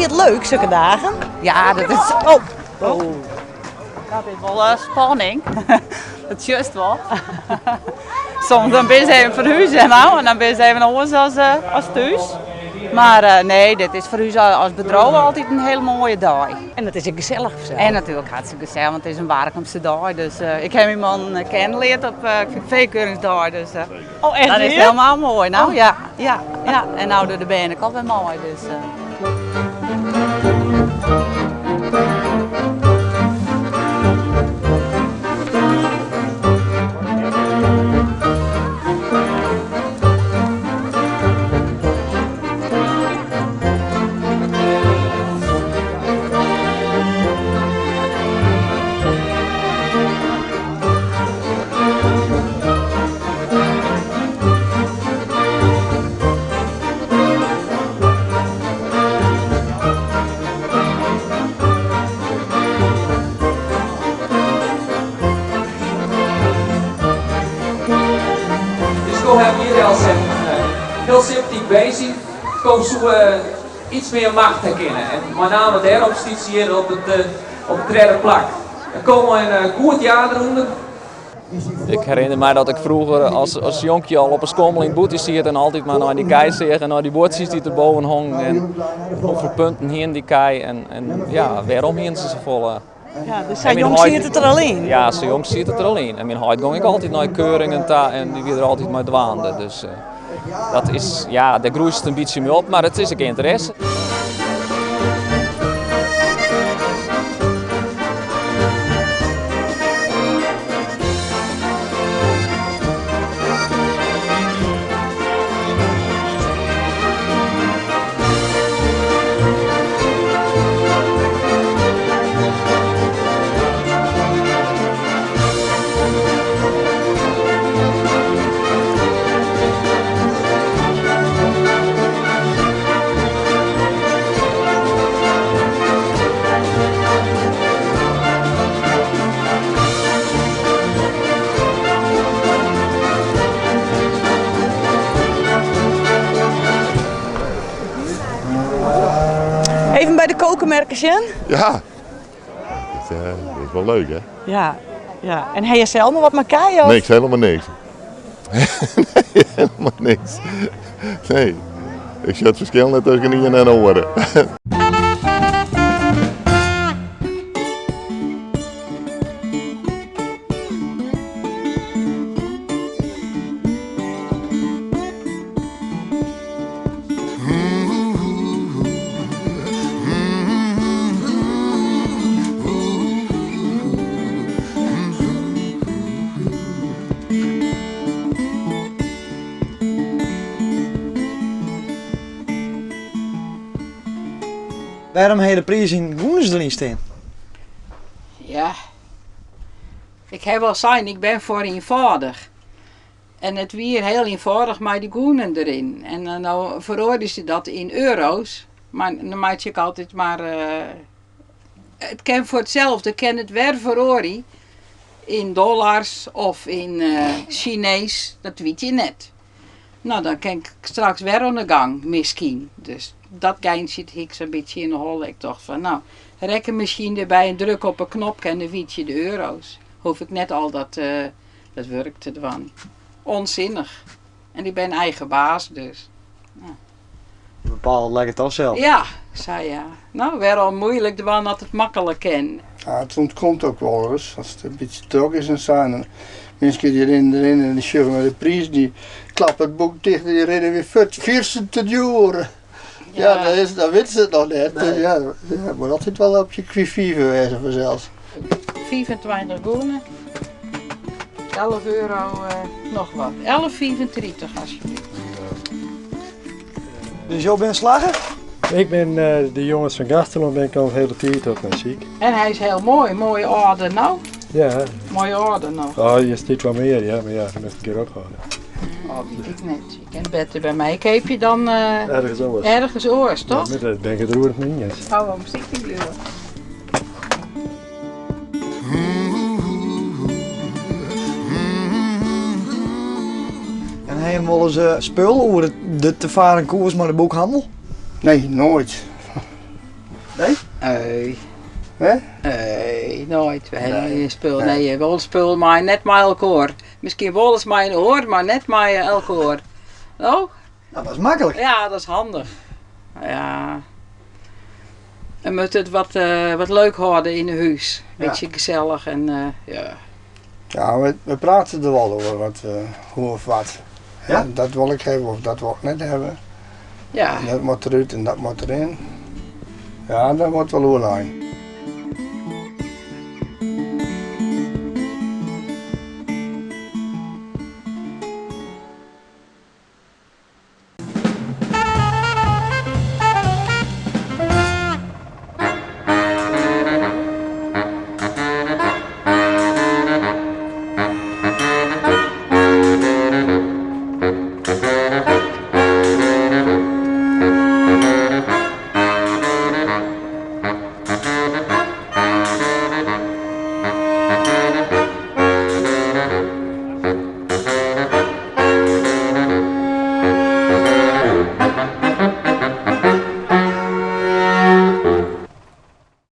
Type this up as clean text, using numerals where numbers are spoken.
Fyn je it leuk, sokke dagen? Ja, dat is. Oh. oh. Dat is wol eh, spanning. Dat sjochst wol. Soms dan binne se even ferhuze no en dan binne se even oars as, eh, as thús. Mar eh, nee, dit is foar ús as bedriuw altyd in hiele moaie dei. En it is ek gesellich fansels. En natuerlik hartstikke gesellich, want it is in Warkumse dei. Dus ik ha myn man kennenleard op feekeuringsdei. Dus Oh, echt dat is wier? helemaal moai. No, ja, ja, ja. En no dogge de bern ek alwer mei. Dus. Dus ko hawwe hjir delsetten hiel sympatyk bezig. Ko soe iets mear macht ha kinne en mei name dêrom stiet se hjir op it op it tredde plak. Ko mei in goed jaar derûnder. Ik herinner my dat ik froeger as, as jonkje al op 'e skommeling bûten siet en altyd mar nei dy kij seach en nei dy buordsjes dy't der boven hongen en hoefolle punten hiene dy kij en, en ja, wêrom hiene se safolle? Ja, dus sa jong siet it der al yn? Ja, sa jong siet it der al yn. En myn heit gong ek altyd nei keuringen ta en dy wie der altyd mei dwaande. Dus uh, dat is, ja, dêr groeit it in bytsje mei op, mar it is ek ynteresse. Even by de kokemerke sjen. Ja, dat is wol leuk hè. Ja, ja. En ha je sels noch wat mei kij? Of? Niks, helemaal niks. nee, helemaal niks. Nee, ik sjoch it ferskil net tusken ien en oare. Wêrom ha je de priis yn gûnes deryn stean? Ja, ik ha wol sein, ik bin foar ienfâldich. En it wie hiel ienfâldich mei dy gûnen deryn. En no feroarje se dat yn euro's, mar dan meitsje ik altyd mar. It kin foar itselde kin it wer feroarje yn dollars of yn Sinees, dat wit je net. No, dan kin ik straks wer oan de gang, miskien. Dus dat geintsje hie ik sa'n bytsje yn 'e holle. Ik tocht fan, no, rekkenmasine derby en druk op 'e knopke en dan wit je de euro's. Hoef ik net al dat dat wurk te dwaan. Onzinnich. En ik bin eigen baas, dus. Ja. Je bepaalt it lekker toch sels? Ja, sa ja. No, wêrom muoilik dwaan as it maklik kin? Ja, it ûntkomt ek wolris, as it in bytsje drok is en sa. En dan minsken dy rinne deryn en dy sjogge nei de priis, dy klappe it boek ticht en dy rinne wer fuort. Fierstente djoer. Ja, dan, is, dan witte se it noch net. Dus ja, ja, moat altyd wol op je qui-vive wêze fansels. 25 gûne, 11 euro noch wat. 11,35 alsjeblieft. Dus jo binne slagge? Ik bin de jonges fan Gaasterlân bin ik al in hiele tiid op nei syk. En hy is hiel moai, moai âlder no. Ja. Moai âlder noch. Oh, hjir stiet wol mear, ja, mar ja, dan moatst in kear ophâlde. Oh, wit ik net. Je kin better by my keapje dan Ergens oars. ergens oars, toch? Ja, dat bin ik it roerend mei iens. Hou om siik te bliuwen. En ha je wolris spul oer de te faren koers mei de boekhannel? Nee, noait. Nee? Nee. Nee? Nee, noait. We ha Nee. gjin spul. Nee. Nee, wol spul, mar net mei elkoar. Miskien wolris mei in oar, mar net mei elkoar. No? Nou, dat is maklik. Ja, dat is handich. Ja. We moeten it wat, wat leuk hâlde yn 'e hús. Bytsje gesellich en ja. Ja, we prate der wol oer, wat, hoe of wat. Ja? Dat wol ik hawwe of dat wol ik net hawwe. Ja. En dat moat derút en dat moat deryn. Ja, dêr wurdt wol oerlein.